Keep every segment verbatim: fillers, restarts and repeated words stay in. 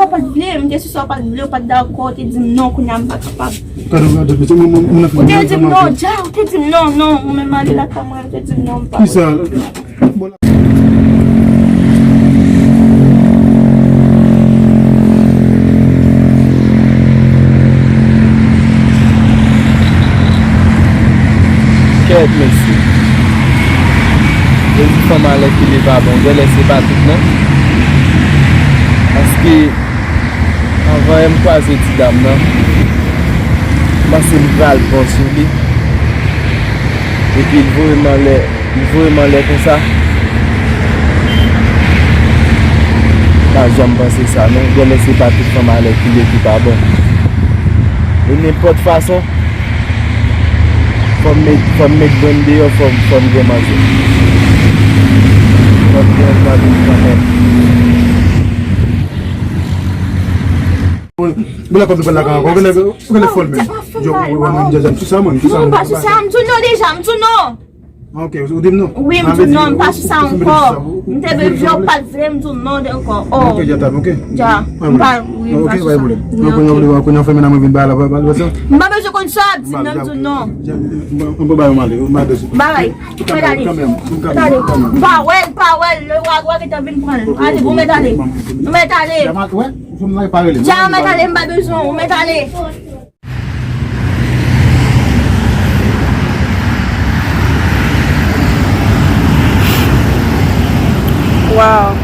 sa w pa t vle, m te sou sa w pa t vle, w pa t dakò, w te di m non, kounye a m pa kapab. Gade, gade, mesye, mwen, mwen, mwen nan fè. Ou te di m non, dja, ou te di m non, non, ou menm ale lakay mwen, ou te di m non, m pa. Kisa? Bon, la. Kèt, mesye. Yo di fanm alèkile pa bon, genlè se pa tout, non. Paske, anvan yè m kwaze ti dam nan, m panse m pral bon sou li. Epi l voye m anlè, l voye m anlè konsa. M pa janm panse sa, non. Genlè se pa tout fanm alèkile ki pa bon. E nenpòt fason, fò m met, fò m met grenn deyò, fò m, fò m gen manzè. Fò m gen manzè kanmenm. Bon, la kòm nou pral lakay ankò. Ou genlè, ou genlè fòl menm. Yo, ou, ou, ou, sou sa, mwen, sou sa, non, m pa sou sa, m di w non deja, m di w non. Ah, ok, ou di m non? Wi, m di w non, m pa sou sa ankò. M te bezwen w pa t vle, m di w non de ankò. Oh. Ok, dja tab, ok. Dja. M pa, wi, m pa sou sa. Ok, pa gen pwoblèm. Mwen konnen w vle, konnen w fè mennaj mwen vin ba la, ba, ba, ba, sa. M pa bezwen konn sa, di m nan, m di w non. Mwen ba yon male, mwen ba yon male. Ba, bay. Mwen ale. Mwen ale. M pa wè l, m pa wè l. Lè w a, w a gentan vin pran l. Ale, bon, mwen ale. Mwen ale. Dja, mwen ale, m pa bezwen w, mwen ale. Wow.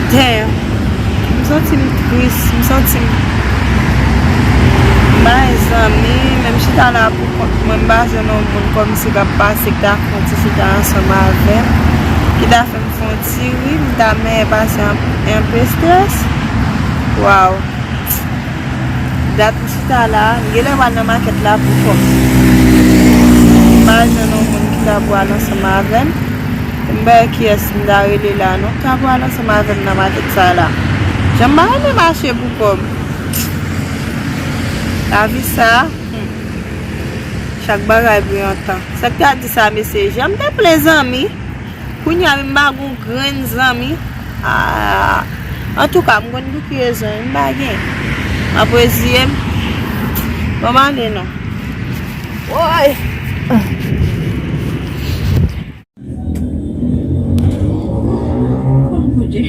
Damn. M santi m tris, m santi m, m pa gen zanmi, menm chita la pou kont mwen, m pa jwenn yon moun kòmsi k ap pase, ki ta fè yon ti chita ansanm avè m, ki ta fè m fè yon ti ri, m ta menm pase yon, yon enpe strès. Wow. Dat m chita la, m genlè pral nan makèt la pou kò m. M pa jwenn yon moun ki ta pral ansanm avè m. M pa wè kiyès m ta rele la non, k ta pral ansanm avè m nan makèt sa la. Jan m pa renmen mache pou kò m. Lavi sa, hmm. Chak bagay pou yon tan. Sa k ta di sa, mesye? Jan m te plen zanmi. Kounye a menm m pa gon grenn zanmi. Ah, antouka, m konn pou ki rezon, m pa gen. M ap reziye m. Bon, m ale non. Woy! Oh, mon Dieu.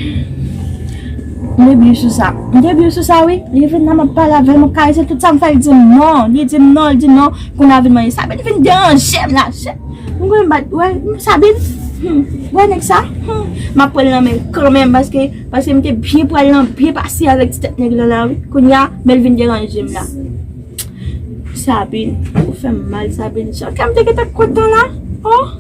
M te byen sou sa. M te byen sou sa, wi. Li vin la, m ap pale avè l, m ap karese tout sa m fè, li di m non. Li di m non, li di non. Kounye a vin manje. Sabine vin deranje m la. M konn bat, wè, Sabine. Hmm, wè nèg sa? Hmm, m ap pran l nan men l kanmenm, paske, paske m te byen pran l nan, byen pase avèk ti tèt nèg lan la, wi. Kounye a, men l vin deranje m la. Sabine, ou fè m mal, Sabine. Jan kè m te gentan kontan la. Oh!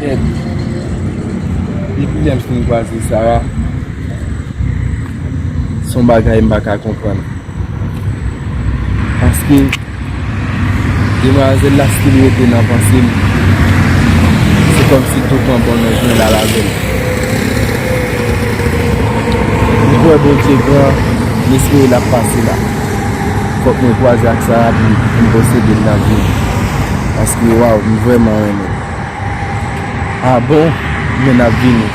Kèt. Depi lè m fin kwaze Sara, se yon bagay m pa ka konprann. Paske demwazèl la still rete nan panse m. Se kòmsi toutan bon nan jwenn al avè l. M kwè Bondye gran, m espere l ap pase la. Fòk mwen kwaze ak Sara pou m posede l nan vi m. Paske, waw, m vrèman renmen l. Ah bon? Men n ap vini.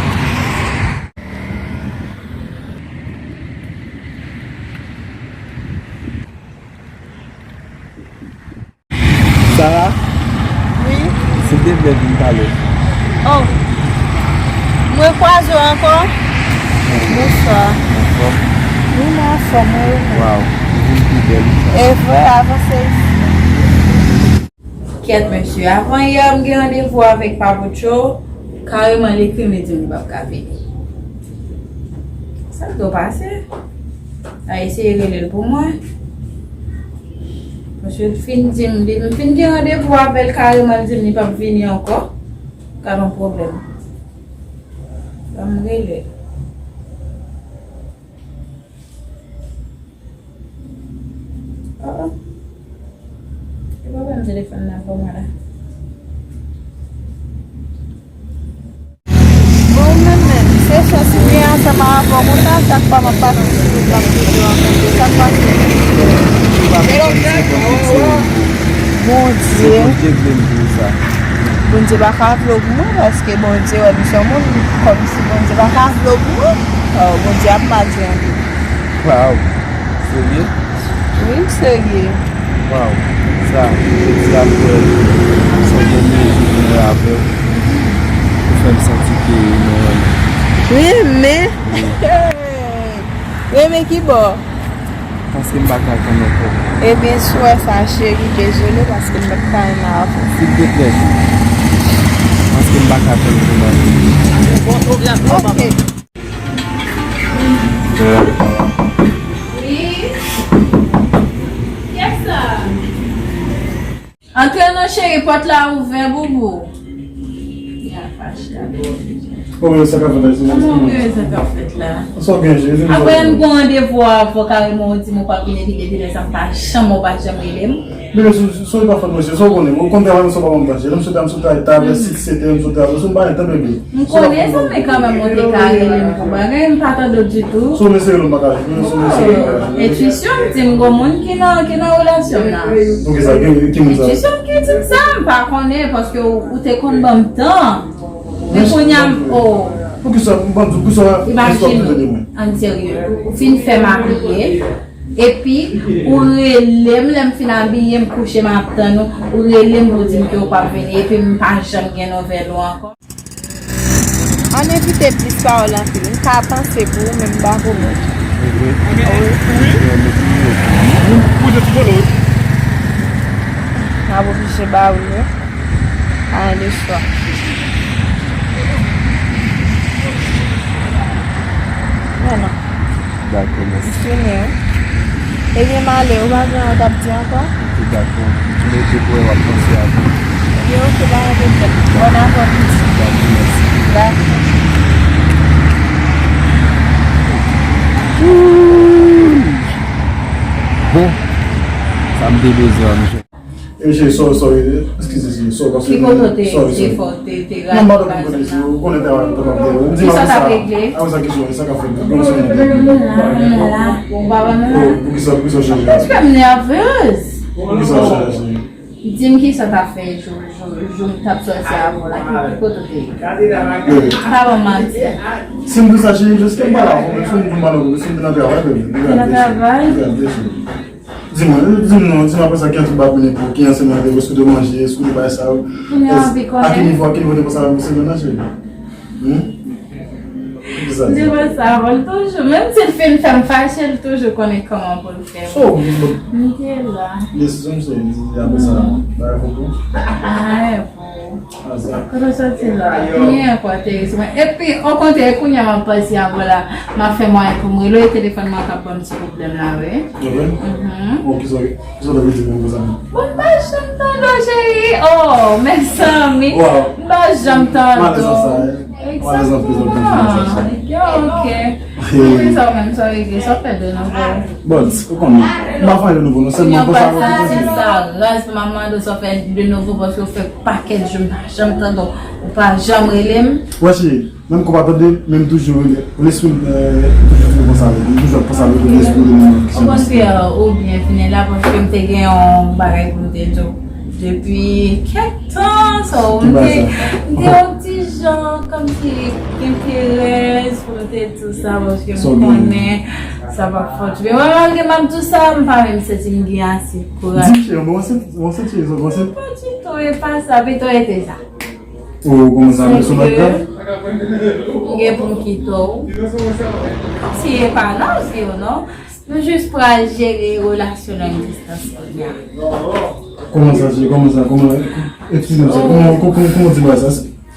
Sara? Wi? Silteplè, vin pale. Oh. Mwen kwaze w ankò? Bonswa. Anfòm? Wi, mwen anfòm, wi. Waw, ou vin pi bèl, wi. E vre, avanse isi. Kèt, mesye, avan yè, m gen randevou avèk Papucho, kareman, l ekri m, li di m li p ap ka vini. Sa t dwe pase? A eseye rele l pou mwen. Mesye, l fin di m, li, m fin gen randevou avè l kareman, l di m li p ap vini ankò. Gad yon pwoblèm. Ban m rele l. Ah, ah. E pa ban m telefòn nan pou mwen la. Bon, men, men, se chans m gen ansanm avè w konsa, chak fwa m ap pase sou wout, m ap toujou rankontre. Sa k pase? Bondye. Se Bondye vle m di w sa. Bondye pa ka vle w pou mwen, paske Bondye wè m se yon moun, kòmsi Bondye pa ka vle w pou mwen. Oh, Bondye ap mal jwe anpil. Waw. Serye? Wi, m serye. Waw, sa, jodi a m kwè sa gen mezi pou mwen avè w. Ou fè m santi ke nou renmen. Renmen? Wi. Renmen ki bò? Paske m pa ka tann ankò. Ebyen, si w wè sa, cheri, dezole, paske m p ap ka renmen avè w. Silteplè, paske m pa ka tann pou mwen. Ok. Wi. Kiyès sa? Antre non, cheri, pòt la ouvè, boubou. Ya fache avè w. Kòman sa k ap fèt la? Kòman w gen sa k ap fèt la? Sa w gen, cheri? Apre m gon randevou avè w, kareman w di m ou p ap vin, epi depi lè sa m pa janm, ou pa janm rele m. Bebe, sou, sou, sou pa fòt mwen, cheri, sa w konnen, ou konn travay mwen, sa w pa konn manje. Lè m sot, m sot a, ta vè sis, sèt è, m sot a, sou m pa gen tan, bebe. M konnen sa, men kanmenm ou te ka rele m pou bagay, m pa tande w ditou. Sou mesye yo, m pa ka jwe, sou mesye yo, m pa ka jwe. Entwisyon m di m gon moun ki nan, ki nan relasyon m nan. Poukisa? Ki, ki moun sa? Entwisyon m ki di m sa, m pa konnen, paske ou, ou te konn ban m tan. Men kounye a, m, oh. Poukisa, m pa di, poukisa, poukisa w ap tande mwen? Imajine, an serye, ou fin fè m abiye, epi ou rele m, lè m fin abiye, m kouche, m ap tann ou, ou rele m pou di m ke ou p ap vini, epi m pa janm gen nouvèl ou ankò. Ann evite plis pawòl anpil. M ka panse pou ou, men m pa pwomèt. Wi. Wi. Wi. N ap oblije ba wi, wi. Ann de chwa. Men non. Dakò, mèsi. M fini, wi. Ebyen, m ale, ou pa gen anyen w t ap di ankò? Ok, dakò. M rete pou wè w ap panse avè m. Yo, ok, pa gen pwoblèm. Bòn aprèmidi. Dakò, mèsi. Dakò. Bon, sa m te bezwen an, m jwenn. E cheri, sorry, sorry, eskize cheri, sorry, paske... Ki kote w te, sorry, te sorry. Fò, te, te rate bagay sa? Non, m pa t ap konprann, cheri, ou konnen travay mwen t ap fè. Kisa w t ap regle? Apre sa, kesyon sa k ap fèt la, kesyon sa k ap fèt la. Ou pa wè mwen la? Poukisa, poukisa w chanje? Ou fè m nèvez. Poukisa w chanje, cheri? Di m kisa w t ap fè jou, jou, jou m t ap sòti avè w la, ki, ki kote w te ye? Bebe. Pa ban m manti. Si m di w sa, cheri, jis ke m pale avè w, si m di w m pa nan, si m te nan travay, bebe. Te nan travay? Gade, cheri. Di mwen, di m non, di m apre sa ki ansent ou pa konnen pou ki ansent mwen te, èske ou te manje, èske ou te bay sa yo. Kounye a, anvi konnen. A ki nivo, a ki nivo te panse avè m pou semèn nan, cheri? Hmm? Di konsa, bon, l toujou, menm si l fin fè m fache, l toujou konnen kòman pou l fè m. So, m te la. Desizyon m se, m di apre sa, bagay fò pou. Ay, bon. Kote w soti la? Byen, ankò, Teris. Epi, okontrè, kounye a m ap pase avè w la, m ap fè mwayen pou m rele w, e telefòn mwen k ap ban m ti pwoblèm la, wi. Pwoblèm? Mhm. Bon, kisa, kisa w ta vle di menm konsa? Bon, m pa janm tande w, cheri. Oh, mezanmi. Wow. M pa janm tande w. M alèz ak sa, wi. Mwen alèz anpil, anpil, anpil, anpil. Yo, ok. Anpil sa w menm, sa w regle, sa w fè de nouvo? Bon, ou konnen, m pa fè anyen de nouvo, non, sèlman konsa, sa raz pou m ap mande w sa w fè de nouvo, paske w fè pakèt jou m pa janm tande w, ou pa janm rele m. Wè, cheri, menm ke w pa tande, men m toujou rele, lespri m, eh, toujou fè konsa, m toujou ap panse avèk ou, lespri rele m, ki jan. Okontrè, ou byen fini la, paske m te gen yon bagay pou m te di w. Depi kèk tan, so, m te, m te yon ti jan kòmsi enterès pou m te di w sa, paske m konnen sa p ap fè w tripe. Mwen, malgre m ap di w sa, m pa menm santi m gen ase kouraj. Di cheri, mwen santi, mwen santi rezon, mwen santi. Pa ditou, e pa sa, pito rete sa. O, kòman sa, men sou nòt la? M gen pou m kite w. Kòmsi e pa nan vi w, non. Nou jis pral jere relasyon long distans kounye a. Kòman sa, cheri? Kòman sa? Kòman, eksplike m sa. Kòman, kòman, kòman, kòman w di bagay sa?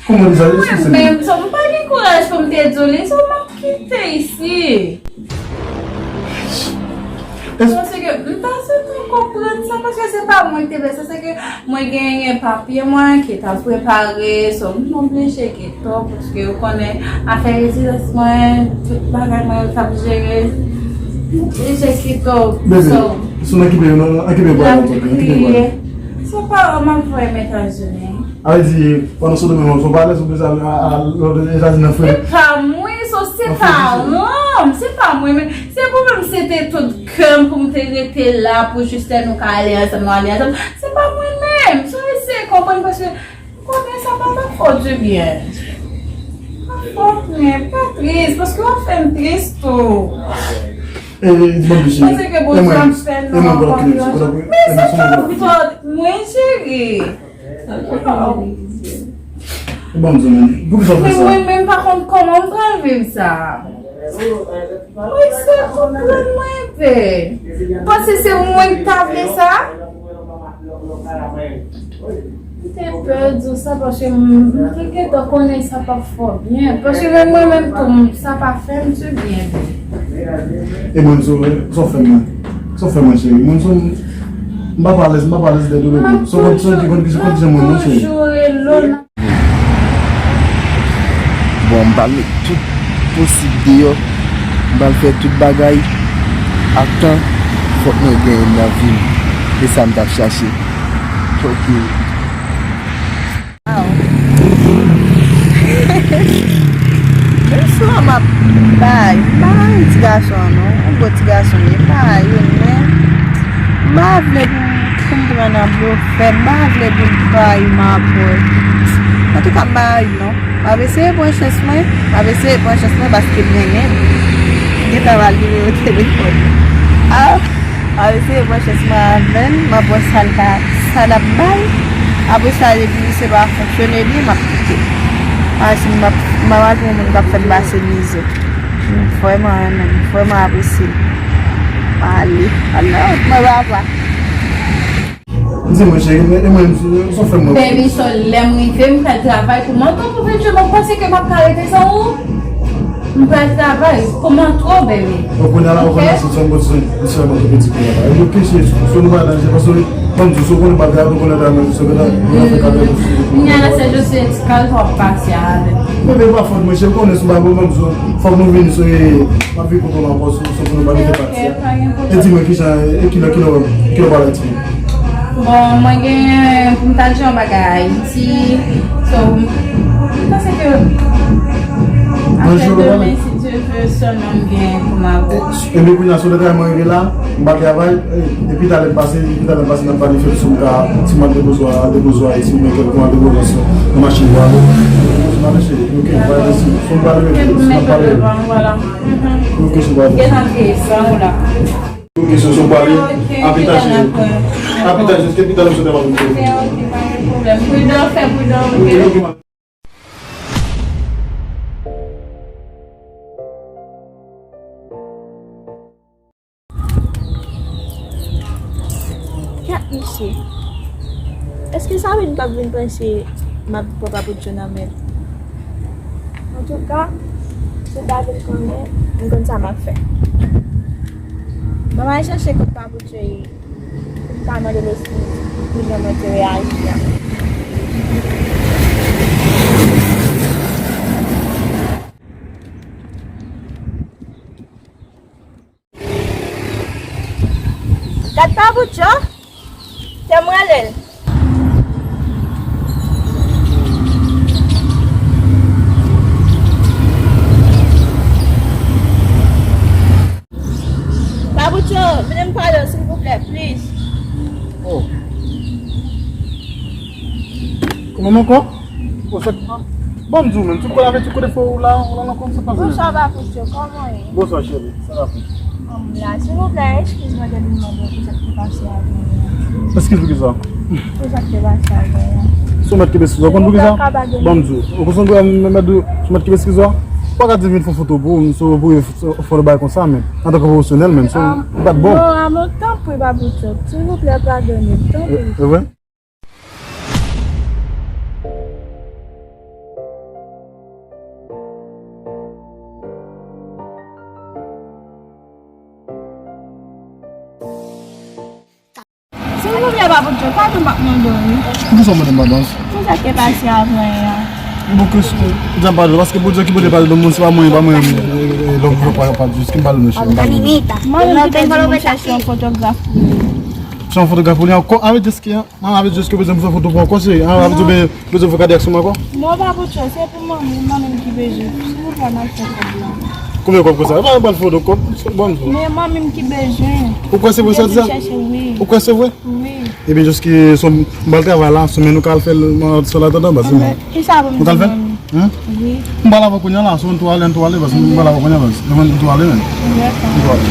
Kòman w di sa? Eksplike m. Mwen menm, so, m pa gen kouraj pou m te di w li, so, m ap kite isi. Paske m ta sot konprann sa, paske se pa mwen ki te fè sa, se ke mwen genyen papye mwen ki t ap prepare, so, m oblije kite w, paske ou konnen afè rezidans mwen, tout bagay mwen yo t ap jere, m oblije kite w. Bebe, so, so nan ki peyi, nan, nan ki peyi w prale, nan ki peyi w prale? So, paran m ap voye m Etazini. A vle di, pandan sou domen w, sou palè, sou bezwen al, al, al Etazini nan fre. Se pa mwen, so, se paran m, se pa mwen menm. Se pou mwen, se te tout kè m pou m te rete la, pou jis lè nou ka ale ansanm, nou ale ansanm. Se pa mwen menm. So, eseye konprann, paske m konnen sa pa t ap fè w dibyen. Pa fè w byen, pa tris, paske w ap fè m tris tou. E, e, di mwen, Bichi, paske ke Bondye ap fè nou ankò plis. Men sa pa fòt mwen, cheri. Bon, di mwen, poukisa w fè sa? Men mwen menm pa konn kòman m pral viv sa. Mwen se konprann mwen pe. Panse se mwen ki ta vle sa? M te pè di w sa paske m, m te gentan konnen sa p ap fè w byen. Paske menm mwen menm tou, m, sa pa fè m dibyen. E mwen, sa w, sa w fè mwen? Sa w fè mwen, cheri? Mwen, sa w, m pa alèz, m pa alèz de doulè. Sa w konn, sa w konn, konn, konn kijan mwen, non, cheri? Toujou rele w. Bon, m pral met tout posib deyò. M pral fè tout bagay. Ak tan, fòk mwen genyen nan vi m. E sa m t ap chache. Ok. Aw. Menm si w ap bay, m pa rayi ti gason an non. Yon bon ti gason li ye, m pa rayi l, men m pa vle pou, pou m pran nan blofè, m pa vle pou l trayi m apre. Antouka, m pa rayi l non. M ap eseye pran chans mwen, m ap eseye pran chans mwen paske m renmen l. M gentan ba l nimewo telefòn. Ah, m ap eseye pran chans mwen avè l, m ap wè sa l ka, sa l ap bay. Apre sa, depi misye pa fonksyone byen, m ap kite. Paske m ap, m ap al pou yon moun k ap fè m pase mizè. M vrèman renmen l, m vrèman apresye l. M ale, ale, mwen papa. Di mwen, cheri, e mwen, sa w fè mwen? Baby, so lè m rive, m pral travay pou mwen. Tonton, pou vin jwenn mwen, ou panse ke m ap ka rete san ou? M pral travay pou mwen twò, baby. Bon, kounye a la, ou konnen se yon bon ti, se yon bon ti kounye a la. E yo kesye, si nou pa danje, paske, ban m di, si w konnen bagay, ou konnen bagay, mwen, se bagay, mwen fè kado pou sou. Kounye a la, se jis se ti kal twò pase avè m. Baby, e pa fòt mwen, cheri, ou konnen se bagay, ban m di, fòk nou vini, se, m ap vin kote w la ankò, si, si nou pa rete pati a. E di mwen kijan, e kilè, kilè, kilè w pral Ayiti? Bon, mwen gen pou m t al jwe yon bagay Ayiti. So, m panse ke apre demen, si Dye vle, sèlman m gen pou m al. Ebyen, kounye a, sou lè travay mwen rive la, m pa travay, e, epi talè m pase, epi talè m pase, n ap planifye si m ka, si m al depoze w, al depoze w Ayiti, oubyen kèlke mwa depoze w nan machin pou ale. M ap cheri, ok, m pral resi. Si m pale, si m ap pale. Ok, si w pale. Gen nan kè sa ou la. Ok, so, so, pale. Ok, a pita, cheri. A pita, jiske pita, nou sot ap ap. Ok, ok, pa gen pwoblèm. Pridan, fè pridan, ok? Ok, ok, ma. Èske Sabrina p ap vin panse m ap pran Papoutcho nan men l? Antouka, si l ta vin konnen, m konn sa m ap fè. Mwen al chèche kot Papoutcho ye pou m ka mande l eskiz pou jan mwen te reyaji a. Gad Papoutcho, fè m rele l. Papoutcho, vin m pale w, silvouplè, please. Oh. Kòman ankò? Bon, sa, bon, m di w menm, ti kote avè ti kote fò ou la, ou la nan kòm sa pase. Bonswa, Papoutcho, kòman w ye? Bonswa, cheri, sa va fè? Anm la, silvouplè, eskiz mwen de vin mande w pou sa k te pase avè w. Eskiz pou kisa? Pou sa k te pase avè w. Si w mèt kenbe eskiz ou, ou konn pou kisa? Silvouplè, ou ka padone m. Bon, m di w, ou konn sa m mèt di w, si w mèt kenbe eskiz ou, ou pa ka di vin fè foto pou m, si w voye fò de bagay konsa, men antanke pwofesyonèl, menm, si w pa t bon. Non, amò, tanpri, Papoutcho, silvouplè, padone m, tanpri. E, e vre? Silvouplè, Papoutcho, padon m ap mande w, wi. Poukisa w mande m padon? Pou sa k te pase avè w an. Bon, ke, ou di m padon, paske pou di ki pote padon moun, se pa mwen, pa mwen, e, e, e, lòm vle pa, pa, jis ki m pale nou, cheri, m pale nou. Mwen menm ki te di m chèche yon fotograf pou li. Se yon fotograf pou li ankò? Avè di ki, an, avè di ki bezwen pou fè foto pou ankò, cheri? An, avè di ou bezwen fè kadyak sou mwen ankò? Bon, Papoutcho, se pou manmi, manmi m ki bezwen. Silvouplè, m al fè kòb la. Konbyen kòb konsa? E pa, e pa l foto kòb, bon. Men manmi m ki bezwen. Ou kwè se vre sa di sa? Chèche, wi. Ou kwè se vre? Wi. Ebyen, jis ki son, m pral travay la, son, men nou ka al fè l, nan, sou latandan, baz. Kisa pou m di manmi? Hein? Wi. M pral avè w kounye a la, si w tou ale, m tou ale, baz. M pral avè w kounye a, baz. M tou ale, men. Dakò. M tou ale.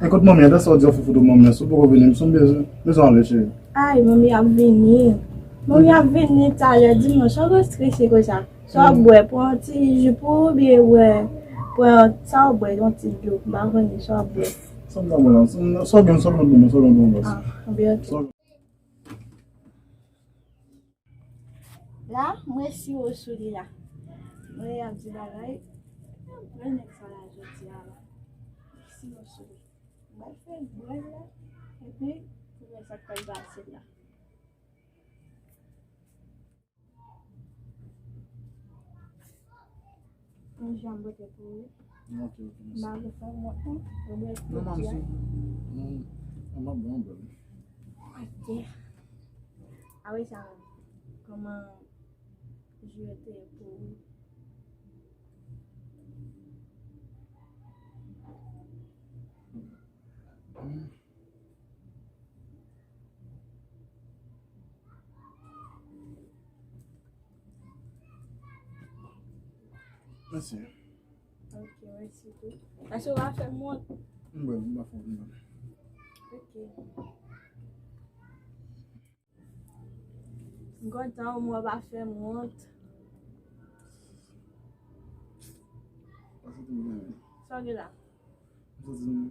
Ekout, manmi, atè sa w di w ap fè foto manmi, si w poko vini, m bezwen, bezwen ale, cheri. Ay, manmi ap vini. Manmi ap vini talè, dimanch, sa w strese konsa? Sa w ap bwè, pran yon ti ji pou ou, oubyen bwè, pran sa w ap bwè, yon ti dlo, m pa konnen sa w ap bwè. Sa m ta bwè la, sa w gen, sa w gen pou mwen, sa w gen pou mwen. Ah, byen, ok. La, mwen siwo sou li la. Mwen ap di bagay, mwen nèg sa la jodi a la. Siwo sou li. Mwen fè bwè la, epi pou wè sa k pral pase la. Yon jan bote pou ou. Ok, ok, mèsi. Ba ou fè mwen, ou bèl. Non, non, m ap bon, bèl. Ok. Apre sa, kòman jou yo te ye pou ou? Hmm. Mèsi. Ok, mèsi tou. Paske w pa fè m wont. M wè, m pa fè w wont. Ok. M kontan w, mwen pa fè m wont. Sa w gen la? M santi m,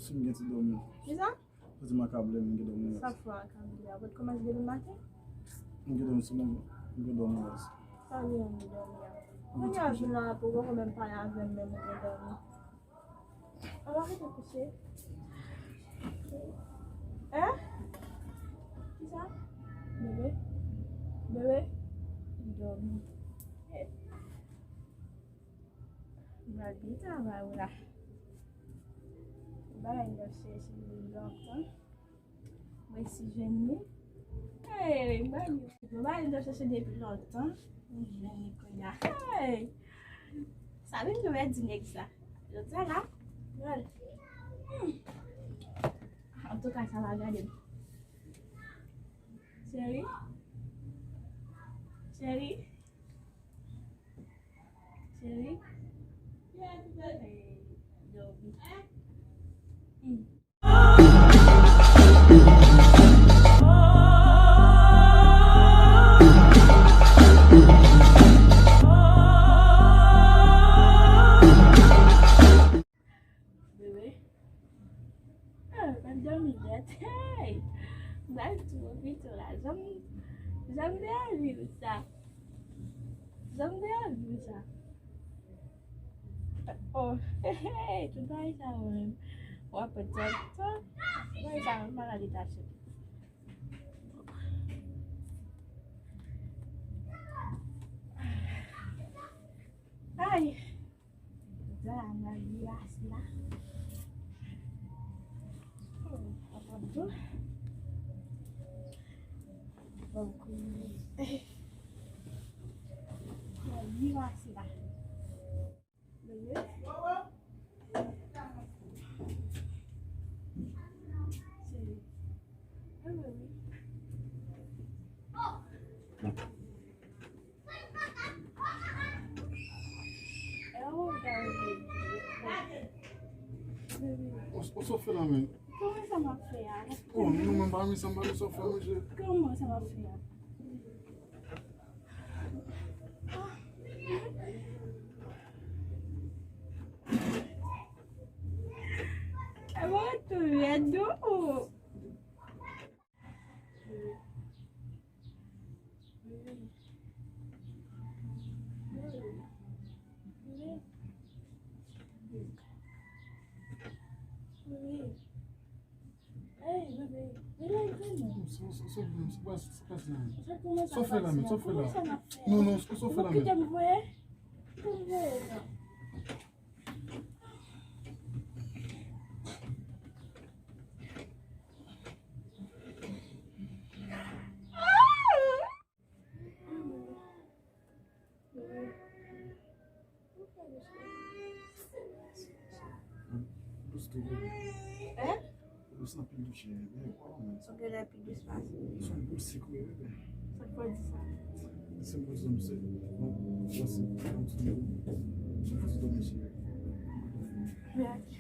si m gen ti dòmi. Kisa? M santi m akable, m gen dòmi. Sa k fè w akable a? Ou t kòmanse depi maten? M gen dòmi, si m gen dòmi, baz. Sa w gen dòmi a? Kounye a w vin la, pou w poko menm pale avè m, menm ou gen dòmi. An pa rete kouche. Hein? Kisa? Bebe? Bebe? Dòmi. Gad li travay ou la. Bagay m t ap chèche li lontan. Mwen si jwenn li. Hey, bagay li, bagay m t ap chèche depi lontan. Mwen jwenn li kounye a. Hey! Sa vin tou pèdi nèg sa. Jodi a la. Gad. Hmm. Antouka, sa va gade m. Cheri. Cheri. Cheri. Hey, dòmi. Hmm. Bay tou, pito la. Jan m, jan m te anvi w sa. Jan m te anvi w sa. Oh, hey, hey, tout bagay sa yo menm. W ap pran tan, tan. Bagay sa yo, m pa ka detache. Ay. Dam la, li asou la. Oh, papa m tou. Bon, kounye a. Li asou la. Bebe. Cheri. Bebe, wi. Ou, ou sa w fè la menm? Kòman sa m ap fè a? Oh, non, non, mwen pa renmen sa, m pa renmen sa w fè, monchè. Kòman sa m ap fè a? E mwen tou rèd tou. Sa w fè la menm? Sa w fè la? Non, non, sa w fè la menm? Dous tou, bebe. Hein? Dous anpil tou, cheri. Bebe, pa wè mwen. Ou gen lè pi dous pase. Son boul sikre, bebe. Sa k fè w di sa? Se m pou di se. Bon, bon, se yon ti dou. Yon ti dou, cheri. Mèsi.